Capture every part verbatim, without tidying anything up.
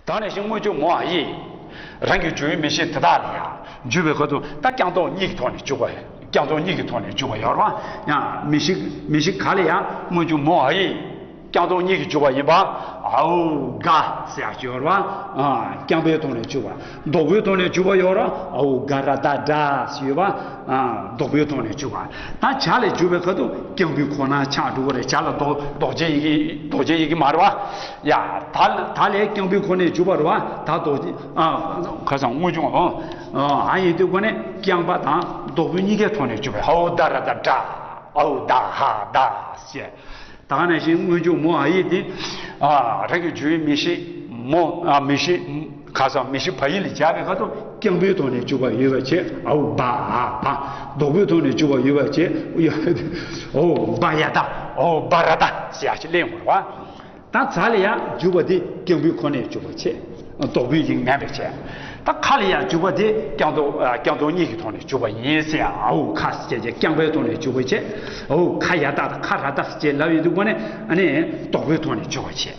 ད་ནས་བཞིན་སྔོན་འཇུག་མོ་འ་ཡིག་རང་གི་འཇུག་ཡུལ་མིང་གཞི་དེ་དག་ལ་ཡང་འཇུག་པའི་ཁ་ཐུག་ད་རྐྱང་ཐོག་གཉིས་ཀྱི་ཐོག་ནས་འཇུག་པ། རྐྱང་ཐོག་གཉིས་ཀྱི་ཐོག་ནས་འཇུག་པ་ཡོད་རེད་བ། ཡང་མིང་གཞི་མིང་གཞི་ག་ལ་ཡང་སྔོན་འཇུག་མོ་འ་ཡིག་རྐྱང་ཐོག་གཉིས་ཀྱིས་འཇུག་པ་ཡིན་པ། ཨའོ་ག་ཟེར་ཡག་ཅིག་ཡོད་རེད་བ། རྐྱང་པའི་ཐོག་ནས་འཇུག་པ། ལྡོག་པའི་ཐོག་ནས་འཇུག་པ་ཡོད་རེད། ཨའོ་ག་ར་ད་དྲ་ཟེར་ཡོད་པ། ལྡོག་པའི་ཐོག་ནས་འཇུག་པ། ད་བྱ་ལ་འཇུག་པའི་ཁ་ཐུག་རྐྱང་པའི་ཁོ་ན་ཆགས་འགྲོ་གི་རེད། བྱ་ལ་ལྡོག་ལྡོག་ཅན་ཡི་གེ་ལྡོག་ཅན་ཡི་གེ་མ་རེད་བ། ཡ་ད་ལ་ད་ལས་རྐྱང་པའི་ཁོ་ནས་འཇུག་པ་རེད་བ། ད་ལྡོག་ཅན་ཨ་ཁ་སང་སྔོན་འཇུག་ཨོ་ཨ་ཡིན་དུས་ཁོ་ནས་རྐྱང་པ་དང་ལྡོག་པའི་གཉིས་ཀའི་ཐོག་ནས་འཇུག་པའི་ཧའོ་ད་ར་ད་དྲ། ཨའོ་ད་ཧ་ད་ཟེར། ད་ག་ནང་བཞིན་སྔོན་འཇུག་མོ་འ་ཡིག་དེ། ཨ་རང་གི་འཇུག་ཡུལ་མིང་གཞི་མོ་ཨ་མིང་གཞི་ག་ས་མིང་གཞི་བ་ཡིག་ལ་སྦྱར་བའི་ཁ་ཐུག་རྐྱང་པའི་ཐོག་ནས་འཇུག་པ་ཡོད་པ་བྱས། ཨའོ་བ་ཨ་བ། ལྡོག་པའི་ཐོག་ནས་འཇུག་པ་ཡོད་པ་བྱས། ཨོ་བ་ཡ་ད། ཨོ་བ་ར་ད་ཟེར་ཡག་ཅིག་གླེང་དགོས་རེད་བ། ད་ཛ་ལ་ཡང་འཇུག་པ་དེ་རྐྱང་པའི་ཁོ་ནས་འཇུག་པ་བྱས། ལྡོག་པའི་ཡིག་མིན་པ་བྱས། ད་ཁ་ལ་ཡང་འཇུག་པ་དེ་རྐྱང་ཐོག་རྐྱང་ཐོག་གཉིས་ཀྱི་ཐོག་ནས་འཇུག་པ་ཡིན་ཟེར། ཨའོ་ཁ་ཟེར་བྱས་རྐྱང་པའི་ཐོག་ནས་འཇུག་པ་བྱས། ཨའོ་ཁ་ཡ་ད་དང་ཁ་ར་ད་ཟེར་བྱས་ལབ་ཡོང་དུས་ཁོ་ནས་ཨ་ནི་ལྡོག་པའི་ཐོག་ནས་འཇུག་པ་བྱས།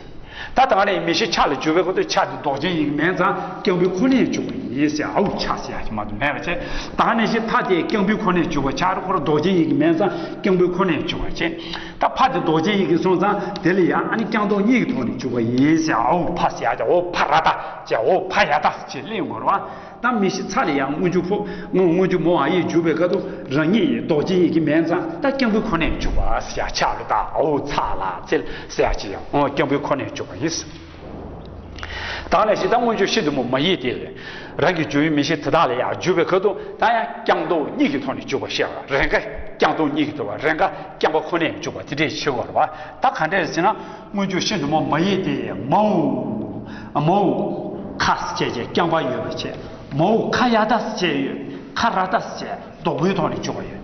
ད་ད་ག་ནས་མིང་གཞི་ཆ་ལ་འཇུག་པའི་ཁ་ཐུག་ཆ་དེ་ལྡོག་ཅན་ཡིག་མིན་ཙང་རྐྱང་པའི་ཁོ་ནས་འཇུག་པ་ཡིན་ཟེར། ཨའོ་ཆ་ཟེར་ཡག་ཅིག་མ་གཏོགས་མེད་པ་བྱས། ད་ག་ནང་བཞིན་ཕ་དེ་རྐྱང་པའི་ཁོ་ནས་འཇུག་པ་ཆ་རེད། ཁོ་རང་ལྡོག་ཅན་ཡིག་མིན་ཙང་རྐྱང་པའི་ཁོ་ནས་འཇུག་པ་བྱས། ད་ཕ་དེ་ལྡོག་ཅན་ཡིག་གི་སོང་ཙང་དེ་ལ་ཡང་ཨ་ནི་རྐྱང་ཐོག་གཉིས་ཀྱི་ཐོག་ནས་འཇུག་པ་ཡིན་ཟེར། ཨའོ་ཕ་ཟེར་ཡག་ཅིག་ཨོ་ཕ་ར་ད་ཟེར། ཨོ་ཕ་ཡ་ད་ཟེར་གླེང་དགོས་རེད་བ། ད་མིང་གཞི་ཚ་ལ་ཡང་སྔོན་འཇུག་ཕོ་སྔོན་འཇུག་མོ་འ་ཡིག་འཇུག་པའི་ཁ་ཐུག་རང་ཉིད་ལྡོག་ཅན་ཡིག་གི་མིན་ཙང་ད་རྐྱང་པའི་ཁོ་ནས་འཇུག་པ་ཟེར་ཡག་ཆ་རེད། ད་ཨའོ་ཚ་ལ་ཚེ་ཟེར་ཡག་ཅིག་ཡང་ཨོ་རྐྱང་པའི་ཁོ་ནས་འཇུག་པ་ཡིན། ད་ག་ནང་བཞིན་ད་སྔོན་འཇུག་ཤིན་ཏུ་མོ་མ་ཡིག་དེ་རང་གི་འཇུག་ཡུལ་མིང་གཞི་དེ་དག་ལ་ཡང་འཇུག་པའི་ཁ་ཐུག་ད་ཡང་རྐྱང་ཐོག་གཉིས་ཀྱི་ཐོག་ནས་འཇུག་པ་བཤད་པ། རེ་འགའ་རྐྱང་ཐོག་གཉིས་ཀྱི་ཐོག་པ་རེ་འགའ་རྐྱང་པ་ཁོ་ནས་འཇུག་པ་དེ་འདྲས་བྱེད་དགོས་རེད་བ། ད་ག་འདྲས་ཟེར་ན་སྔོན་འཇུག་ཤིན་ཏུ་མོ་མ་ཡིག་དེ་མའོ་མའོ་ཁ་ཟེར་བྱས་རྐྱང་པ་ཡོད་པ་བྱས། མའོ་ཁ་ཡ་ད་ཟེར་བྱས་ཡོད། ཁ་ར་ད་ཟེར་བྱས་ལྡོག་པའི་ཐོག་ནས་འཇུག་པ་ཡོད།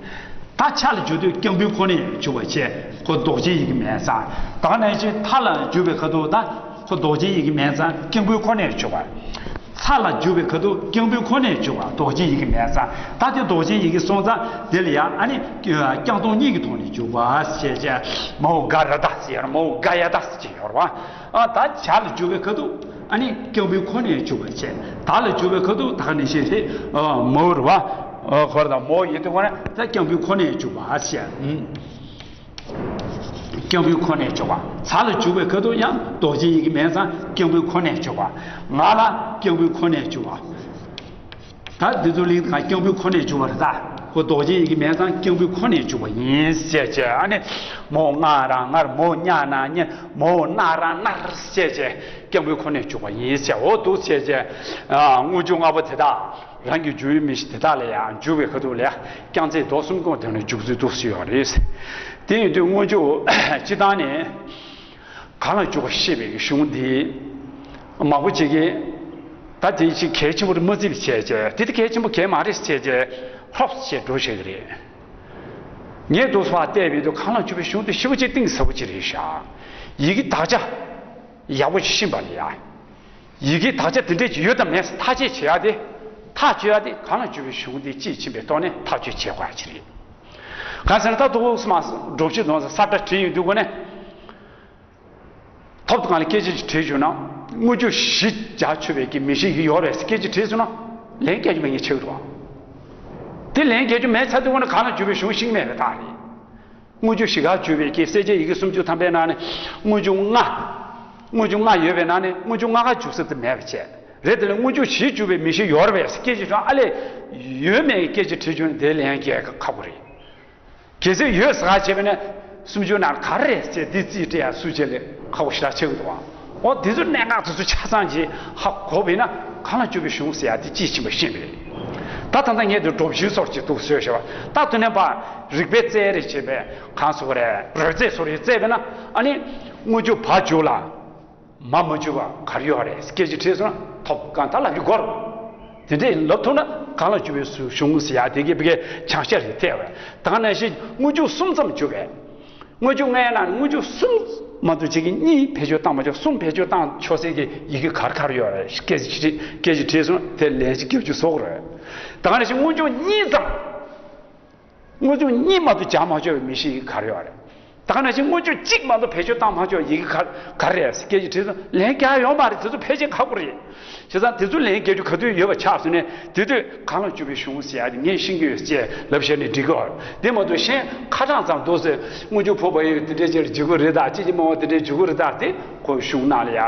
ད་ཆ་ལ་འཇུག་དུས་རྐྱང་པའི་ཁོ་ནས་འཇུག་པ་བྱས། ཁོ་ལྡོག་ཅན་ཡིག་མིན་ཙང་། ད་ག་ནང་བཞིན་ཐ་ལ་འཇུག་པའི་ཁ་ཐུག་ད་ཁོ་ལྡོག་ཅན་ཡིག་མིན་ཙང་རྐྱང་པའི་ཁོ་ནས་འཇུག་པ། ཚ་ལ་འཇུག་པའི་ཁ་ཐུག་རྐྱང་པའི་ཁོ་ནས་འཇུག་པ། ལྡོག་ཅན་ཡིག་མིན་ཙང་། ད་དེ་ལྡོག་ཅན་ཡིག་གི་སོང་ཙང་དེ་ལ་ཡང་ཨ་ནི་རྐྱང་ཐོག་གཉིས་ཀྱི་ཐོག་ནས་འཇུག་པ་ཟེར་བྱས། མའོ་ག་ར་ད་ཟེར་ཡོད་རེད། མའོ་ག་ཡ་ད་ཟེར་གྱི་ཡོད་རེད་བ། ཨ་ད་བྱ་ལ་འཇུག་པའི་ཁ་ཐུག་ཨ་ནི་རྐྱང་པའི་ཁོ་ནས་འཇུག་པ་བྱས། ད་ལ་འཇུག་པའི་ཁ་ཐུག་ད་ག་ནང་བཞིན་དེ་མའོ་རེད་བ། ཁོ་ར་ད་མའོ་ཡིན་དུས་ཁོ་ནས་ད་རྐྱང་པའི་ཁོ་ནས་འཇུག་པ་ཟེར། རྐྱང་པའི་ཁོ་ནས་འཇུག་པ། ཚ་ལ་འཇུག་པའི་ཁ་ཐུག་ཡང་ལྡོག་ཅན་ཡིག་མིན་ཙང་རྐྱང་པའི་ཁོ་ནས་འཇུག་པ། ང་ལ་རྐྱང་པའི་ཁོ་ནས་འཇུག་པ། ད་འདི་ཚོ་གླེང་དང་རྐྱང་པའི་ཁོ་ནས་འཇུག་པ་རེད། ད་ཁོ་ལྡོག་ཅན་ཡིག་མིན་ཙང་རྐྱང་པའི་ཁོ་ནས་འཇུག་པ་ཡིན་ཟེར་བྱས། ཨ་ནི་མའོ་ང་ར་ངར། མའོ་ཉ་ན་ཉེར། མའོ་ན་ར་ནར་ཟེར་བྱས་རྐྱང་པའི་ཁོ་ནས་འཇུག་པ་ཡིན་ཟེར། འོ་འདུག་ཟེར་བྱས། སྔོན་འཇུག་ལྔ་པོ་དེ་དག་རང་གི་འཇུག་ཡུལ་མིང་གཞི་དེ་དག་ལ་ཡང་འཇུག་པའི་ཁ་ཐུག་ལ་ཡང་རྐྱང་ཚད་ལྡོག་གསུམ་ཀུན་དེ་ནས་འཇུག་ཚུལ་འདུག་སེ་ཡོད་རེད། དེ་ཡིན་དུས་སྔོན་འཇུག་སྤྱིར་བཏང་ནས་གང་ལ་འཇུག་པ་ཤེས་པའི་གཞུང་འདི་མང་པོ་ཅིག་གིས་ད་དེ་ཅིག་གལ་ཆེན་པོར་མ་བརྩི་བ་བྱས་བྱས། དེ་དེ་གལ་ཆེན་པོ་གལ་མ་རེད་ཟེར་བྱས་ཧྲོབ་བྱས་འགྲོ་བཞིན་རེད། ངས་འདུག་སེ་བལྟས་པའི་དུས་གང་ལ་འཇུག་པའི་གཞུང་དེ་ཞེ་པོ་ཅིག་གཏིང་ཟབ་པོ་ཅིག་རེད་ཤག་ཡི་གེ་དག་ཆ་ཡག་པོ་ཞིག་ཤེས་པ་ལ་ཡ། ཡི་གེ་དག་ཆ་དེ་འདྲས་ཅིག་ཡོད་དམ་མེད་ཐག་གཅོད་བྱེད་ཡ་དེ། ཐག་གཅོད་ཡ་དེ་གང་ལ་འཇུག་པའི་གཞུང་དེ་དཔྱིས་ཕྱིན་པའི་ཐོག་ནས་ཐག་གཅོད་བྱེད་དགོས་ཡ་ཅིག་རེད། གང་ཟེར་ན་ད་དུང་སོ་མ་སྒྲོམ་གཞི་དང་ས་བཀྲ་བྲིས་ཡོང་དུས་སྒོ་ནས། ཐོབ་ཐང་ལ་སྐད་ཆ་ཅིག་དྲིས་བྱུང་ན། སྔོན་འཇུག་བཞི་རྒྱག་ཆོག་པའི་གི་མིང་གཞི་ཡོད་རེད་ཟེར་སྐད་ཆ་དྲིས་སོང་ན། ལན་སྐྱོན་གྱི་མ་ངེས་ཆགས་འགྲོ། དེ་ལན་སྐྱོན་གྱི་མེད་ཚར་དུས་སྒོ་ནས་གང་ལ་འཇུག་པའི་གཞུང་ཤེས་མེད་པའི་རྟགས་རེད། སྔོན་འཇུག་བཞི་ག་འཇུག་པའི་གི་གསལ་བྱེད་ཡི་གེ་སུམ་ཅུ་ཐམ་པའི་ནང་ནས་སྔོན་འཇུག་ལྔ། སྔོན་འཇུག་ལྔ་ཡོད་པའི་ནང་ནས་སྔོན་འཇུག་ལྔ་ག་འཇུག་ས་དེ་མེད་པ་བྱས། རེད། དེ་ལ་སྔོན་འཇུག་བཞི་འཇུག་པའི་མིང་གཞི་ཡོད་རེད་པས་སྐད་ཆ་བྱུང་ཨ་ལས། ཡོད་མེད་ཀྱི་སྐད་ཆ་དྲིས་བྱུང་ན་དེ་ལན་སྐྱོན་ཁག་པོ་རེད། གལ་སྲིད་ཡོད་ཟེར་བྱས་པ་ན་སུམ་ཅུ་ནང་ག་རེ་རེད་ཟེར་འདི་རྩིས་སྤྲད་ཡ་སུ་བྱས་ལས་ཁག་པོ་ཞེ་དྲག་ཆགས་ཀྱི་འདུག་བ། འོ་འདི་ཚོ་གནད་འགག་དེ་ཚོ་ཆ་ཚང་ཅིག་ཧ་གོ་བས་ན་གང་ལ་འཇུག་པའི་གཞུང་ཟེར་ཡ་དེ་དཔྱིས་ཕྱིན་པ་ཤེས་པ་རེད། ད་ད་ལྟ་ངས་འདི་སྒྲོམ་གཞི་སོར་གྱི་འདུག་བཟོས་བྱས་པ། ད་དེ་ནས་ཕར་རིགས་པའི་རྩལ་རེ་བྱས་པས་གང་ཟེར་དགོས་རེད། རོལ་རྩེད་སོར་རེ་རྩེད་པས་ན་ཨ་ནི་སྔོན་འཇུག་བ་འཇུག་ལ། མ་མ་འཇུག་པ་ག་རེ་ཡོད་རེད་སྐད་ཆ་དྲིས་སོང་ན་ཐོབ་གང་ད་ལབ་རྒྱུ་དགོས་རེད། དེ་འདྲས་ལབ་ཐུབ་ན་གང་ལ་འཇུག་པའི་གཞུང་ཟེར་ཡ་དེ་གི་བི་གའི་བྱང་ཤར་རེད་བལྟས་པས། ད་ག་ནང་བཞིན་སྔོན་འཇུག་གསུམ་ཙམ་འཇུག་པས། སྔོན་འཇུག་ལྔའི་ནང་སྔོན་འཇུག་གསུམ་མ་གཏོགས་ཅིག་གི་གཉིས་བེད་སྤྱོད་བཏང་མ་ཆོག་གསུམ་བེད་སྤྱོད་བཏང་ཆོག་སའི་གི་ཡི་གེ་ག་རེ་ག་རེ་ཡོད་རེད་སྐད་ཆ་དྲིས་སྐད་ཆ་དྲིས་སོང་ན་དེ་ལན་གཅིག་སྐྱོན་གྱི་བཟོ་དགོས་རེད། ད་ག་ནང་བཞིན་སྔོན་འཇུག་གཉིས་ཙམ། སྔོན་འཇུག་གཉིས་མ་གཏོགས་སྦྱར་མ་ཆོག་པའི་མིང་གཞི་ག་རེ་ཡོད་རེད། ད་ག་ནང་བཞིན་སྔོན་འཇུག་གཅིག་མ་གཏོགས་བེད་སྤྱོད་བཏང་མ་ཆོག་ཡི་གེ་ག་ག་རེ་རེད་ཟེར་སྐད་ཆ་དྲིས་སོང་། ལན་རྒྱག་ཡོད་མ་རེད། དེ་ཚོ་ཕལ་ཆེར་ཁག་པོ་རེད། བྱས་ཙང་དེ་ཚོ་ལན་རྒྱག་རྒྱུ་ག་དུས་ཡོད་པ་ཆགས་སོང་ནས། དེ་དུས་གང་ལ་འཇུག་པའི་གཞུང་ཟེར་ཡ་དེ་ངས་ཤེས་ཀྱི་ཡོད་ཅེས་ལབ་བཤད་ནས་འགྲིག་གི་རེད། དེ་མ་གཏོགས་གཞན་ཁ་གྲངས་ཙམ་འདུག་ཟེར། སྔོན་འཇུག་ཕོ་བ་ཡི་དེ་འདྲའི་ཅིག་འཇུག་གི་རེད་ད། ཅི་ཅི་མ་བ་དེ་འདྲའི་འཇུག་གི་རེད་ད། དེ་ཁོ་གཞུང་ནང་ལ་ཡ།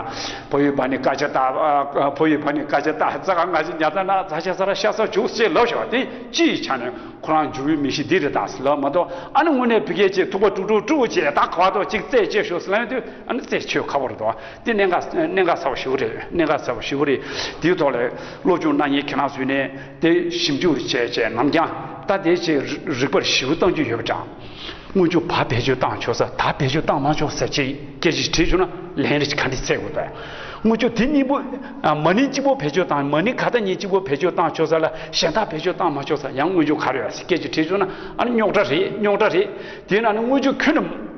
བ་ཡོད་བ་ནི་ཀ་ཅ་ཏ། ཨ། བ་ཡོད་བ་ནི་ཀ་ཅ་ཏ། ཙ་ག་ང་ཞི་ཉ་ད་ན་ཛ་ཞ་ཟ་ར་ཤ་ས་འཇུག་ཅེས་ལབ་བཞག་པ་དེ་སྤྱིའི་ཆ་ནས་ཁོ་རང་འཇུག་པའི་མི་གཞི་འདི་རེད་ད་ཟེར་ལབ་མ་གཏོགས། ཨ་ནི་དངོས་གནས་ཕ་གིའི་ཅིག་ཐུག་པ་དཀྲུག་དཀྲུག་དཀྲུག་བྱས། ད་ག་བ་དོ་ཅིག་རྩད་གཅོད་ཤོག་ཟེར་ལབ་ཡོང་དུས། ཨ་ནི་རྩད་གཅོད་ཁག་པོ་རེད་དོ། དེ་གནད་འགག་གནད་འགག་ཚ་བོ་ཞེ་པོ་རེད། གནད་འགག་ཚ་བོ་ཞེ་པོ་རེད། དེའི་ཐོག་ལ་སློབ་སྦྱོང་གནང་མཁན་ཁྱེད་རང་ཚོས་ནས་དེ་ཞིབ་འཇུག་བྱས་བྱས་ནམ་རྒྱང་ད་དེ་ཅིག་རིག་པར་ཞིབ་པོ་གཏང་རྒྱུ་ཡོད་པ་འདྲ། སྔོན་འཇུག་བ་བེད་སྤྱོད་བཏང་ཆོག་ས། ད་བེད་སྤྱོད་བཏང་མ་ཆོག་ས་ཅིག་སྐད་ཆ་དྲིས་བྱུང་ན་ལན་རེ་ག་འདྲ་བཙལ་དགོས་པས། སྔོན་འཇུག་དེ་གཉིས་པོ། ཨ། མ་ཎི་གཅིག་པོ་བེད་སྤྱོད་བཏང་། མ་ཎི་ག་ད་གཉིས་གཅིག་པོ་བེད་སྤྱོད་བཏང་ཆོག་ས་ལ་གཞན་དག་བེད་སྤྱོད་བཏང་མ་ཆོག་ས། ཡང་སྔོན་འཇུག་ག་རེ་ཡོད་ཟེར་སྐད་ཆ་དྲིས་བྱུང་ན། ཨ་ནི་རྙོག་དྲ་རེད། རྙོག་དྲ་རེད། དེས་ན་ནི་སྔོན་འཇུག་ཁྱོན་ནས།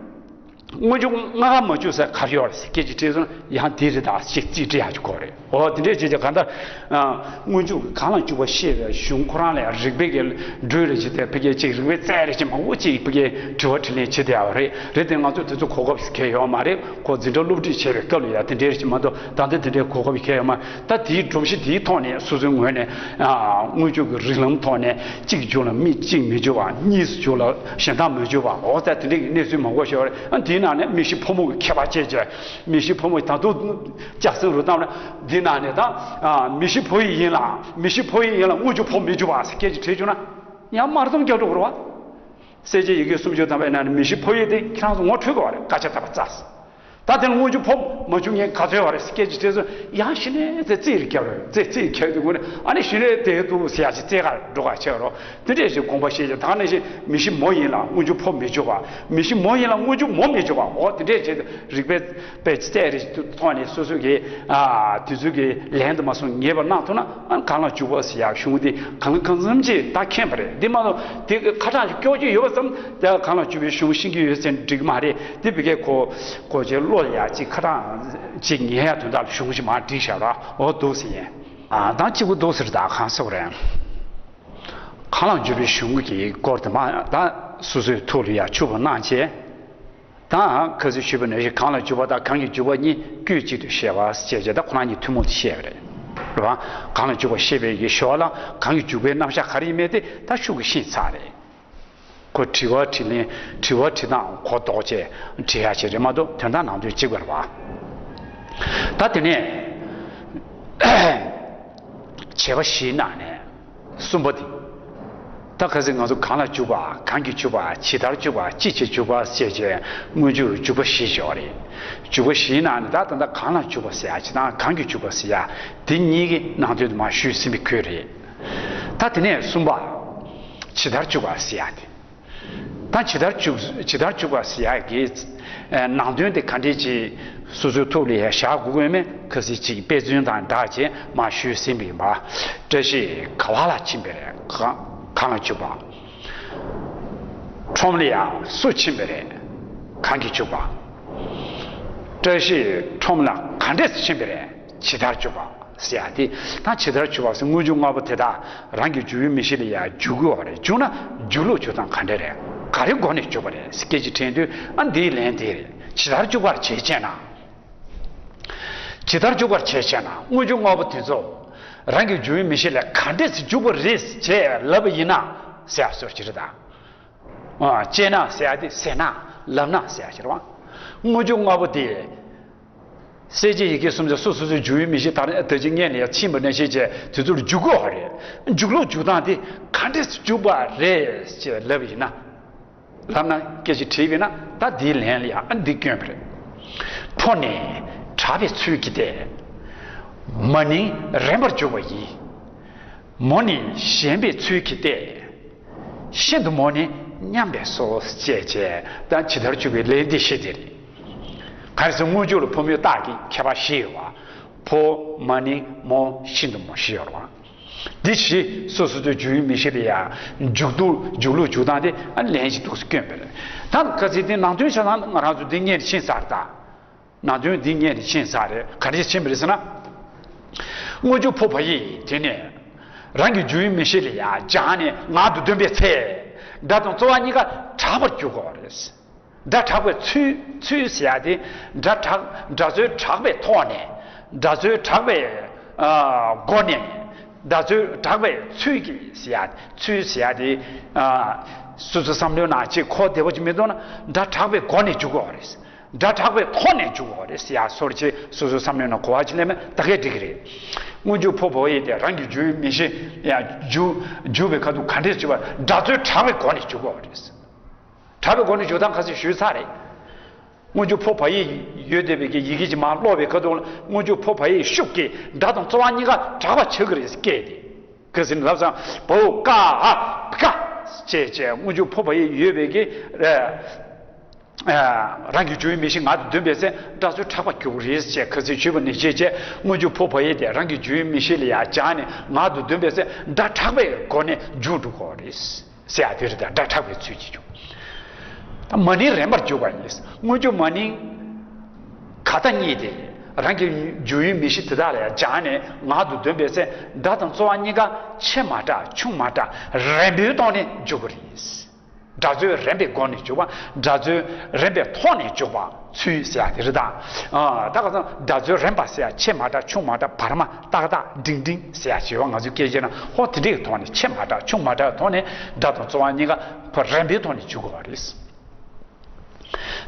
སྔོན་འཇུག་ལྔ་ཀ་མ་འཇུག་ས་ག་རེ་ཡོད་ཟེར་སྐད་ཆ་དྲིས་སོང་། ཡང་དེ་རེད་ད་ཅེས་རྩིས་སྤྲད་ཡག་ཅིག་དགོས་རེད། འོ་དེ་འདྲས་བྱས་ཀྱང་གང་ལྟར། ཨ། སྔོན་འཇུག་གང་ལ་འཇུག་པ་ཤེས་པའི་གཞུང་ཁོ་རང་ལ་ཡང་རིག་པའི་གི་འགྲོས་རེ་བྱས་ཏེ་ཕ་གིའི་ཅིག་རིག་པའི་རྩལ་རེ་བྱས་མང་པོ་ཅིག་ཕ་གིའི་དྲི་བ་དྲིས་ལན་བྱེད་བསྡད་ཡོད་རེད། རེད་དེ་ང་ཚོ་དེ་ཚོ་གོ་སྐབས་གལ་ཡོད་མ་རེད། ཁོ་འཛིན་གྲྭ་སློབ་ཁྲིད་བྱས་པའི་སྐབས་ལ་ཡང་དེ་འདྲས་རེ་བྱས་མ་གཏོགས། ད་ལྟ་དེ་འདྲའི་གོ་སྐབས་གལ་ཡོད་མ་རེད། ད་དེའི་སྒྲོམ་གཞི་དེའི་ཐོག་ནས་སོ་སོའི་ངོས་ནས། ཨ། སྔོན་འཇུག་གི་རིགས་ལམ་ཐོག་ནས་གཅིག་འཇུག་ལ་མི་གཅིག་མི་འཇུག་པ། གཉིས་འཇུག་ལ་གཞན་དག་མི་འཇུག་པ། འོ་ད་དེ་འདྲའི་གནས་ཚུལ་མང་པོ་ཞིག་ཡོད་རེད། ཨ། དེའི་ནང་ནས་མི་གཞི་ཕོ་མོ་གི་ཁྱད་པར་བྱས་བྱས། མི་གཞི་ཕོ་མོ་ད་དུང་སྐྱག་རྫུན་རུ་བཏང་ན། འདི་ནང་ནས་ད། ཨ། མི་གཞི་བུ་ཡི་ཡིན་ལ། མི་གཞི་བུ་ཡི་ཡིན་ལ་སྔོན་འཇུག་ཕོ་མི་འཇུག་པ་ཟེར་སྐད་ཆ་དྲིས་བྱུང་ན། ཡང་དམར་འཛོམས་རྒྱག་འགྲོ་དགོས་རེད་བ། གསལ་བྱེད་ཡི་གེ་སུམ་ཅུ་ཐམ་པའི་ནང་ནས་མི་གཞི་བུ་ཡི་དེ་ཁྱེད་རང་ཚོ་ངོ་འཕྲོད་དགོས་པ་རེད། ཀ་ཅ་ཏ་པ་ཙ་ཟེར། ད་དེ་ལ་སྔོན་འཇུག་ཕོ་མ་འཇུག་མཁན་ག་ཚོད་ཡོད་རེད་ཟེར་སྐད་ཆ་དྲིས་སོང་། ཡང་གཞི་ནས་དེ་རྩིས་རེ་བརྒྱབ་རེད། རྩིས་རྩིས་བརྒྱབ་དུས་ངོ་ནས། ཨ་ནི་གཞི་ནས་དེ་འདུག་ཟེར་ཡག་ཅིག་རྩིས་ཁ་འགྲོ་ཁ་བྱས་རོགས། དེ་འདྲས་ཞིག་དགོངས་པ་བཞེས་ཀྱི། ད་ནང་བཞིན་མི་གཞི་མོ་ཡིན་ལ་སྔོན་འཇུག་ཕོ་མི་འཇུག་པ། མི་གཞི་མོ་ཡིན་ལ་སྔོན་འཇུག་མོ་མི་འཇུག་པ། འོ་དེ་འདྲས་བྱས་ཏེ་རིག་པའི་དཔེ་རྩལ་རེ་ཐོག་ནས་སོ་སོ་གི། ཨ། དེ་ཚོ་གི་ལན་དུ་མ་སོང་ངེས་པར་གནང་ཐུབ་ན། ཨ། གང་ལ་འཇུག་པ་ཟེར་ཡག་གཞུང་དེ་གང་ལ་གང་འཚམ་ཅིག་ད་མཁྱེན་པ་རེད། འདི་མ་གཏོགས་དེ་ཁ་གྲངས་ཤིག་སྐྱོར་རྒྱུ་ཡོད་པ་ཙམ། དེ་གང་ལ་འཇུག་པའི་གཞུང་ཤེས་ཀྱི་ཡོད་ཚེ་འགྲིག་གི་མ་རེད། དེ་བི་གའི་གོ་གོ་ཆེ་བློ་ཡག་ཅིག་ཁ་གྲངས་ཅིག་ངེས་ཡག་དོན་དག་ལ་གཞུང་ཞིག་མར་བསྒྲིགས་བཞག་ར། འོ་འདུག་ཟེར་ཡིན། ཨ། ད་གཅིག་པུ་འདུག་ཟེར། ད་གང་ཟེར་བ་རེད། གང་ལ་འཇུག་པའི་གཞུང་གི་སྐོར་དེ་མ་ད་སོ་སོའི་ཐུགས་ལ་ཡ་ཆུད་པ་གནང་བྱས། ད་ཁ་སང་ཞུས་པ་ནང་བཞིན་གང་ལ་འཇུག་པ་དང་གང་གིས་འཇུག་པ་གཉིས་དཀྱུས་གཅིག་ཏུ་བཤད་པ་ཞེས་བྱས། ད་ཁོ་རང་གཉིས་ཐུན་མོང་དུ་བཤད་པ་རེད། རེད་བ། གང་ལ་འཇུག་པ་ཞེས་པའི་གི་ཞོར་ལ་གང་གིས་འཇུག་པའི་རྣམ་གཞག་ག་རེ་ཡིན་མིན་དེ་ད་ཤུགས་ཀྱིས་ཤེས་ཚར་རེད། ཁོ་དྲི་བ་དྲིས་ལན། དྲི་བ་དྲི་སྟངས་གོ་ལྡོག་བྱས་དྲི་ཡག་ཅིག་རེད་མ་གཏོགས་དོན་དག་ནང་དོན་གཅིག་པ་རེད་བ། ད་དེ་ནས་བྱེད་པ་བཞིའི་ནང་ནས་གསུམ་པ་དེ། ད་ཁ་སང་ང་ཚོ་གང་ལ་འཇུག་པ། གང་གིས་འཇུག་པ། ཇི་ལྟར་འཇུག་པ། ཅི་བྱས་འཇུག་པ་ཞེས་བྱས། སྔོན་འཇུག་འཇུག་པ་བཞི་ཡོད་རེད། འཇུག་པ་བཞིའི་ནང་ནས་ད་ད་ལྟ་གང་ལ་འཇུག་པ་ཟེར་ཡག་ཅིག་དང་། གང་གིས་འཇུག་པ་ཟེར་ཡག་དེ་གཉིས་ཀྱི་ནང་དོན་དུ་མར་ཞུས་ཟིན་པའི་ཁུལ་རེད། ད་དེ་ནས་གསུམ་པ། ཇི་ལྟར་འཇུག་པ་ཟེར་ཡག་དེ། ད་ཇི་ལྟར་འཇུག་ཇི་ལྟར་འཇུག་པ་ཟེར་ཡག་གི་ནང་དོན་དེ་ག་འདྲས་ཅིག་སོ་སོའི་ཐུགས་ལ་ཡ་བཞག་དགོས་ཀྱི་ཡོད་མེད་ཁ་སང་ཅིག་དཔེ་མཚོན་དང་སྦྲགས་བྱས་མར་ཞུས་ཟིན་པ་ཡིན་པ། བཀྲ་ཤིས་ག་བ་ལ་ཕྱིན་པ་རེད། གང་གང་ལ་འཇུག་པ། ཁྲོམ་ལ་ཡ་སུ་ཕྱིན་པ་རེད། གང་གིས་འཇུག་པ། བཀྲ་ཤིས་ཁྲོམ་ལ་ག་འདྲས་སེ་ཕྱིན་པ་རེད། ཇི་ལྟར་འཇུག་པ་ཟེར་ཡག་དེ། ད་ཇི་ལྟར་འཇུག་པ་ཟེར། སྔོན་འཇུག་ལྔ་པོ་དེ་དག་རང་གི་འཇུག་ཡུལ་མི་གཞི་ལ་ཡ་འཇུག་དགོས་པ་རེད། འཇུག་ན་འཇུག་ལུགས་འཇུག་སྟངས་ག་འདྲ་རེད། ག་རེ་སྒོ་ནས་འཇུག་པ་རེད་ཟེར་སྐད་ཆ་དྲིས་དུས། ཨ། འདིའི་ལན་དེ་རེད། ཇི་ལྟར་འཇུག་པར་བྱེད་ཅེ་ན། ཇི་ལྟར་འཇུག་པར་བྱེད་ཅེ་ན། སྔོན་འཇུག་ལྔ་པོ་དེ་ཚོ་རང་གི་འཇུག་ཡུལ་མི་གཞི་ལ་ག་འདྲས་སེ་འཇུག་པ་རེད་ཅེས་ལབ་པ་ཡིན་ན་ཟེར་ཡག་སོར་ཅི་རེད་ད། ཨ། ཅེ་ན་ཟེར་ཡག་དེ་ཟེར་ན། ལབ་ན་ཟེར་ཡག་ཅིག་རེད་བ། སྔོན་འཇུག་ལྔ་པོ་དེ། གསལ་བྱེད་ཡི་གེ་སུམ་ཅུ་སོ་སོ་སོའི་འཇུག་ཡུལ་མི་གཞི་ལྟར་ད་ཅི་སྔོན་ལ་ཡ་ཕྱིན་པ་ནང་བཞིན་བྱས་དེ་ཚོར་འཇུག་དགོས་པ་རེད། འཇུག་ལུགས་འཇུག་སྟངས་དེ་ག་འདྲས་སེ་འཇུག་པ་རེད་ཅེས་ལབ་ཡིན་ན། ལབ་ན་སྐད་ཆ་དྲིས་པ་ཡིན་ན། ད་འདིའི་ལན་ལ་ཡ་ཨ་འདི་སྐྱོན་པ་རེད། ཕོ་ནི་དྲག་པའི་ཚུལ་གྱིས་བལྟས། མ་ནིང་རན་པར་འཇུག་པ་ཡིན། མོ་ནི་ཞན་པའི་ཚུལ་གྱིས་བལྟས། ཤིན་ཏུ་མོ་ནི་མཉམ་པས་སོ་ཞེས་བྱས། ད་ཇི་ལྟར་འཇུག་པའི་ལན་འདི་བཞི་དེ་རེད། ག་རེ་ཟེར། སྔོན་འཇུག་ལ་ཕོ་མོའི་རྟགས་ཀྱི་ཁྱད་པར་བཞི་ཡོད་པ། ཕོ། མ་ནིང་། མོ། ཤིན་ཏུ་མོ་བཞི་ཡོད་རེད་བ། འདི་བཞི་སོ་སོ་སོའི་འཇུག་ཡུལ་མི་གཞི་ལ་ཡ་འཇུག་ལུགས་འཇུག་ལུགས་འཇུག་སྟངས་དེ་ཨ་ལན་ཞིག་འདུག་སེ་སྐྱོན་པ་རེད། ད་ག་ཚོད་དེ་ནང་དོན་ཆ་ཚང་ང་རང་ཚོ་འདི་སྔོན་ནས་ཕྱིན་ཚར་ད། ནང་དོན་འདི་སྔོན་ནས་ཕྱིན་ཚར་རེད། ག་རེ་ཕྱིན་པ་རེད་ཟེར་ན། སྔོན་འཇུག་ཕོ་བ་ཡིས་དེ་ནས་རང་གི་འཇུག་ཡུལ་མི་གཞི་ལ་ཡ་སྦྱངས་ནས་ངག་ཏུ་འདོན་པའི་ཚེ། སྒྲ་དང་རྩོལ་བ་གཉིས་ཀ་དྲག་པར་འགྱུར་དགོས་པ་རེད། སྒྲ་གྲགས་པའི་ཚུལ། ཚུལ་ཟེར་ཡ་དེ་སྒྲ་གྲགས། སྒྲ་ཚུལ་གྲགས་པའི་ཐོག་ནས། སྒྲ་ཚུལ་གྲགས་པའི་ཨ་སྒོ་ནས། སྒྲ་ཚུལ་གྲགས་པའི་ཚུལ་གྱིས་ཟེར་ཡ། ཚུལ་ཟེར་ཡ་དེ་ཨ་སོ་སོའི་བསམ་བློའི་ནང་ཅིག་གོ་བདེ་པོ་ཅིག་མི་འདུག་ན། སྒྲ་གྲགས་པའི་སྒོ་ནས་འཇུག་དགོས་པ་རེད། སྒྲ་གྲགས་པའི་ཐོག་ནས་འཇུག་དགོས་པ་རེད་ཟེར་ཡ། སོར་ཆེ་སོ་སོའི་བསམ་བློའི་ནང་གོ་བ་ཅིག་སླེབས་ན་ད་གས་འགྲིག་གི་རེད། སྔོན་འཇུག་ཕོ་བ་ཡིག་དེ་རང་གི་འཇུག་ཡུལ་མིང་གཞི་ཡ་འཇུག་འཇུག་པའི་ཁ་ཐུག་ག་འདྲས་བྱེད་པ། སྒྲ་ཚུལ་གྲགས་པའི་སྒོ་ནས་འཇུག་དགོས་པ་རེད། གྲགས་པའི་སྒོ་ནས་འཇུག་སྟངས་ཁ་སང་ཞུས་ཚར་རེད། སྔོན་འཇུག་ཕོ་བ་ཡིག་ཡོད་བསྡད་པའི་གི་ཡི་གེ་ཅིག་མར་ཀློག་པའི་ཁ་ཐུག་ལ། སྔོན་འཇུག་ཕོ་བ་ཡིག་ཤུགས་ཀྱིས་སྒྲ་དང་ཚོར་བ་གཉིས་ཀ་གྲགས་པ་ཆགས་ཀྱི་རེད། སྐད་དེ་ག་ཟེར་ན་ལབ་ཙང་། བའོ་ཀ་ཨ་ཀ་ཅེས་བྱས། སྔོན་འཇུག་ཕོ་བ་ཡིག་ཡོད་པའི་གི་ཨ་རང་གི་འཇུག་ཡུལ་མིང་གཞི་ངག་ཏུ་འདོན་པའི་ཚེ་སྒྲ་ཚུལ་གྲགས་པ་འགྱུར་རེད་ཅེས་ཁ་སང་ཞུས་པ་ནང་བཞིན་བྱས། སྔོན་འཇུག་ཕོ་བ་ཡིག་དེ་རང་གི་འཇུག་ཡུལ་མིང་གཞི་ལ་ཡ་སྦྱར་ནས་ངག་ཏུ་འདོན་པའི་ཚེ་སྒྲ་གྲགས་པའི་སྒོ་ནས་འཇུག་འགྲོ་གི་རེད། ཟེར་ཡ་དེ་རེད། ད་སྒྲ་གྲགས་པའི་ཚུལ་གྱིས་འཇུག་ད་མ་ནིང་རན་པར་འཇུག་པ་ཡིན། སྔོན་འཇུག་མ་ནིང་ག་མཐའ་གཉིས་དེ་རང་གི་འཇུག་ཡུལ་མིང་གཞི་དེ་དག་ལ་ཡང་སྦྱར་ནས་ངག་ཏུ་འདོན་པའི་ཚེ་སྒྲ་དང་ཚོར་བ་གཉིས་ཀ་ཆེ་མ་དྲགས་ཆུང་མ་དྲགས་རན་པོའི་ཐོག་ནས་འཇུག་པ་རེད། སྒྲ་ཚུལ་རན་པའི་སྒོ་ནས་འཇུག་པ། སྒྲ་ཚུལ་རན་པའི་ཐོག་ནས་འཇུག་པ་ཚུལ་ཟེར་ཡ་དེ་རེད། ད་ཨ་ད་ག་ཚོད་སྒྲ་ཚུལ་རན་པ་ཟེར་ཡ་ཆེ་མ་དྲགས་ཆུང་མ་དྲགས་བར་མ་ཏག་ཏག་འབྲིང་འབྲིང་ཟེར་ཡ་བྱེད་པ། ང་ཚོའི་སྐད་ཆའི་ནང་ཧོ་དེ་འདྲའི་ཐོག་ནས་ཆེ་མ་དྲགས་ཆུང་མ་དྲགས་ཐོག་ནས་སྒྲ་དང་ཚོར་བ་གཉིས་ཀ་ཁོ་རན་པའི་ཐོག་ནས་འཇུག་དགོས་པ་རེད།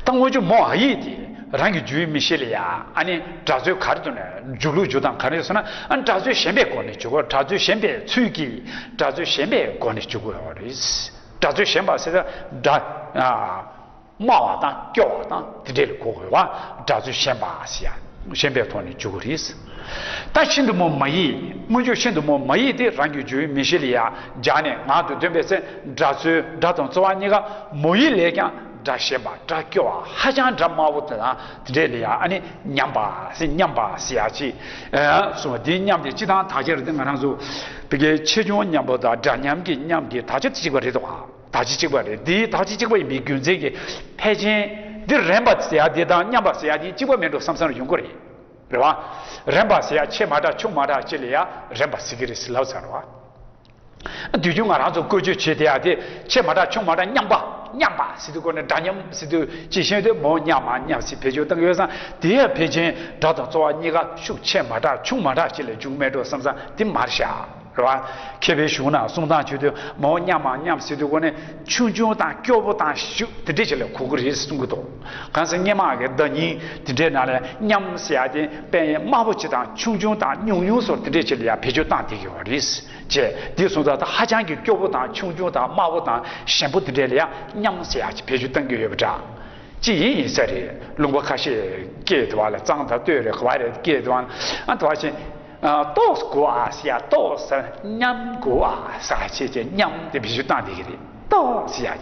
ད་སྔོན་འཇུག་མ་འོག་ཡིག་དེ་རང་གི་འཇུག་ཡུལ་མིང་གཞི་ལ་ཡ་ཨ་ནི་སྒྲ་ཚུལ་ག་རེ་འདུག་ན་འཇུག་ལུགས་འཇུག་སྟངས་ག་རེ་ཟེར་ན། ཨ་ནི་སྒྲ་ཚུལ་ཞན་པའི་སྒོ་ནས་འཇུག་དགོས། སྒྲ་ཚུལ་ཞན་པའི་ཚུལ་གྱིས། སྒྲ་ཚུལ་ཞན་པའི་སྒོ་ནས་འཇུག་དགོས་པ་རེད། སྒྲ་ཚུལ་ཞན་པ་ཟེར་ན་སྒྲ་ཨ་སྨྲ་བ་དང་སྐྱོ་བ་དང་དེ་འདྲ་ལ་གོ་དགོས་པ། སྒྲ་ཚུལ་ཞན་པ་ཟེར་ཡ། ཞན་པའི་ཐོག་ནས་འཇུག་གི་རེད། ད་ཤིན་ཏུ་མ་འོག་མ་ཡིག་སྔོན་འཇུག་ཤིན་ཏུ་མ་འོག་མ་ཡིག་དེ་རང་གི་འཇུག་ཡུལ་མིང་གཞི་ལ་ཡ་སྦྱར་ནས་ངག་ཏུ་འདོན་པའི་ཚེ་སྒྲ་ཚུལ་སྒྲ་དང་ཚོར་བ་གཉིས་ཀ་མ་འོག་ཡིག་ལས་ཀྱང་སྒྲ་ཞན་པ་སྒྲ་སྐྱོ་བ་ཧ་ཅང་སྒྲ་དམའ་བོ་དེ་དང་དེ་འདྲ་ལ་ཡ་ཨ་ནི་མཉམ་པ་ཟེར། མཉམ་པ་ཟེར་ཡ་ཅིག་གསུངས་པ་དེའི་མཉམ་དེ་སྤྱིར་བཏང་དག་ཆ་རེད་དེ། ང་རང་ཚོ་བོད་སྐད་ཆེ་ཆུང་མཉམ་པོ་དང་སྒྲ་མཉམ་གྱི་མཉམ་གྱི་དག་ཆ་དེ་གཅིག་པ་རེད་དོ། དག་ཆ་གཅིག་པ་རེད། འདིའི་དག་ཆ་གཅིག་པ་ཡིན་པའི་རྒྱུ་མཚན་གྱིས་ཕལ་ཆེར་འདི་རན་པ་ཟེར་ཡ་འདི་དང་མཉམ་པ་ཟེར་ཡ་འདི་གཅིག་པ་མིན་འགྲོ་བསམ་བསམ་ཡོང་གི་རེད། རེད་བ། རན་པ་ཟེར་ཡ་ཆེ་མ་དྲགས་ཆུང་མ་དྲགས་ཅིག་ལ་ཡ་རན་པ་ཟེར་གི་རེད་ཟེར་ལབ་ཚར་བ། དུས་རྒྱུན་ང་རང་ཚོ་བཀོལ་སྤྱོད་བྱེད་བསྡད་ཡ་དེ་ཆེ་མ་དྲགས་ཆུང་མ་དྲགས་མཉམ་པ། མཉམ་པ་ཟེར་དུས་སྒོ་ནས་སྒྲ་མཉམ་ཟེར་དུས་ཅིག་ཤེས་དུས་མ་འོག་མཉམ་མ་མཉམ་ཟེར་བེད་སྤྱོད་བཏང་གི་ཡོད་ཙང་། དེ་ཡང་ཕལ་ཆེར་སྒྲ་དང་ཚོར་བ་གཉིས་ཀ་ཤུགས་ཆེ་མ་དྲགས་ཆུང་མ་དྲགས་ཅིག་ལས་འཇུག་མེད་འགྲོ་བསམ་ཙང་དེ་མ་རེད་ཤག་རེད་བ། མཁས་པའི་གཞུང་ནང་གསུང་སྟངས་བྱེད་དུས་མ་འོག་མཉམ་མ་མཉམ་ཟེར་དུས་སྒོ་ནས་ཆུང་ཆུང་དང་སྐྱོ་པོ་དང་ཞེ་པོ་དེ་འདྲས་ཅིག་ལ་གོ་གི་རེད་གསུང་གི་འདུག་གང་ཟེར་སྔོན་མ་གི་བརྡ་རྙིང་དེ་འདྲའི་ནང་ལ་མཉམ་ཟེར་ཡ་དེ་དཔེ་དམའ་པོ་ཅིག་དང་ཆུང་ཆུང་དང་ཉུང་ཉུང་སོགས་དེ་འདྲས་ཅིག་ལ་ཡང་བེད་སྤྱོད་བཏང་བསྡད་ཀྱི་ཡོད་རེད། ཅེས་འདི་གསུང་ཙང་། ད་ཧ་ཅང་གི་སྐྱོ་པོ་དང་ཆུང་ཆུང་དང་དམའ་པོ་དང་ཞན་པོ་དེ་འདྲས་ལ་ཡང་མཉམ་ཟེར་ཡ་ཅིག་བེད་སྤྱོད་གཏང་གི་ཡོད་པ་འདྲ། ཅི་ཡིན་ཡིན་ས་རེད། ལུང་པ་ཁ་ཤས་སྐད་དུ་བ་ལ་གཙང་དང་སྟོད་རེད་ག་བ་རེད་སྐད་དུ་བ་ཨ་དུ་བ་ཞིག་ཏོག་གོ་ཨ་ཟེར་ཡ། ཏོག་ཟེར་མཉམ་གོ་ཨ་ཟེར་ཅེས་ཅེས་མཉམ་དེ་བེད་སྤྱོད་བཏང་བསྡད་ཀྱི་རེད། ཏོག་ཟེར་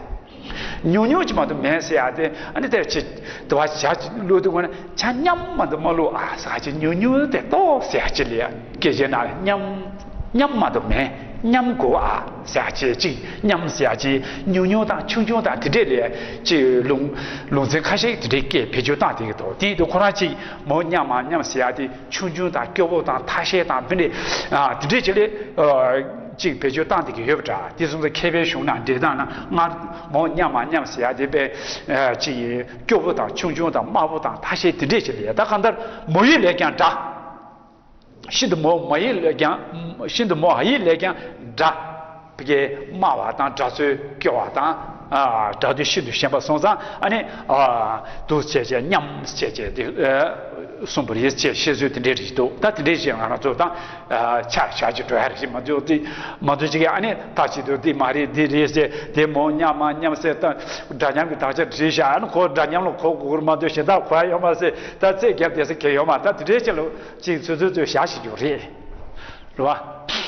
ཡ། ཉུང་ཉུང་ཅིག་མ་གཏོགས་མེད་ཟེར་ཡ་དེ། ཨ་ནི་དེ་ཅི་དུ་བ་ཞག་ཅིག་བླུགས་དུས་སྒོ་ནས་ཆ་མཉམ་མ་གཏོགས་མ་བླུགས་ཨ་ཟེར་ཅེས། ཉུང་ཉུང་དེ་ཏོག་ཟེར་ཡ་ཅིག་ལ་ཡ་སྐད་ཆའི་ནང་ལ་མཉམ། མཉམ་མ་གཏོགས་མེད། མཉམ་གོ་ཨ་ཟེར་ཅེས་ཅིག་མཉམ་ཟེར་ཅེས་ཉུང་ཉུང་དང་ཆུང་ཆུང་དང་དེ་འདྲས་ལས་ཅིག་ལུང་ལུང་ཚན་ཁ་ཤས་དེ་འདྲས་སྐད་བེད་སྤྱོད་བཏང་བསྡད་ཀྱི་འདུག་དེ་ཡིན་དུས་ཁོ་རང་ཅིག་མ་འོག་མཉམ་མ་མཉམ་ཟེར་ཡ་དེ་ཆུང་ཆུང་དང་སྐྱོ་པོ་དང་ཐ་ཤལ་དང་དེ་འདྲས་ཨ་དེ་འདྲས་ཅིག་ལས་ཨ་ཅིག་བེད་སྤྱོད་བཏང་བསྡད་ཀྱི་ཡོད་པ་འདྲ། དེ་སོང་ཙང་མཁས་པའི་གཞུང་ནང་འགྲེལ་སྟངས་ནང་སྔར་མ་འོག་མཉམ་མ་མཉམ་ཟེར་ཡ་དེ་དཔེ་ཨ་ཅིག་སྐྱོ་པོ་དང་ཆུང་ཆུང་དང་དམའ་པོ་དང་ཐ་ཤལ་དེ་འདྲས་ཅིག་ལས། ད་གང་ལྟར་མ་འོག་ཡིག་ལས་ཀྱང་སྒྲ། ཤིན་ཏུ་མ་འོག་མ་ཡིག་ལས་ཀྱང་། ཤིན་ཏུ་མ་འོག་ཨ་ཡིག་ལས་ཀྱང་སྒྲ། ཕ་གི་སྨྲ་བ་དང་སྒྲ་ཚུལ་སྐྱོ་བ་དང་། ཨ་སྒྲ་དོན་ཤིན་ཏུ་ཞན་པ་སོང་ཙང་ཨ་ནི་ཨ་འདུག་བྱས་བྱས་མཉམ་བྱས་བྱས་དེ་ཨ་གསུངས་པ་རེད་ཅེས་བཤད་ཚུལ་དེ་འདྲའི་རིགས་འདུག་ད་དེ་འདྲའི་ཞིག་ང་རང་ཚོ་དང་ཨ་ཆ་བཞག་ཅིག་འགྲོ་ཡ་རེད། མ་འདུག་དེ་མ་འདུག་ཅིག་གི་ཨ་ནི་ད་ཅིག་འདུག་དེ་མ་རེད་འདི་རེད་ཟེར། དེ་མ་འོག་མཉམ་མ་མཉམ་ཟེར། ད་སྒྲ་མཉམ་གྱི་དག་ཆ་བྲིས་བཞག་ཨ་ནི་ཁོ་སྒྲ་མཉམ་ལ་གོ་དགོས་མ་འདུག་གཞན་དག་གོ་ཡ་ཡོད་མ་ཟེར། ད་རྩེ་རྒྱབ་བསྡད་ས་གང་ཡོད་མ། ད་དེ་འདྲའི་ཅིག་ལ་ཅིག་ཚོད་ཚོད་ཚོད་བཞག་ཞིག་ཡོད་རེད། རེད་བ།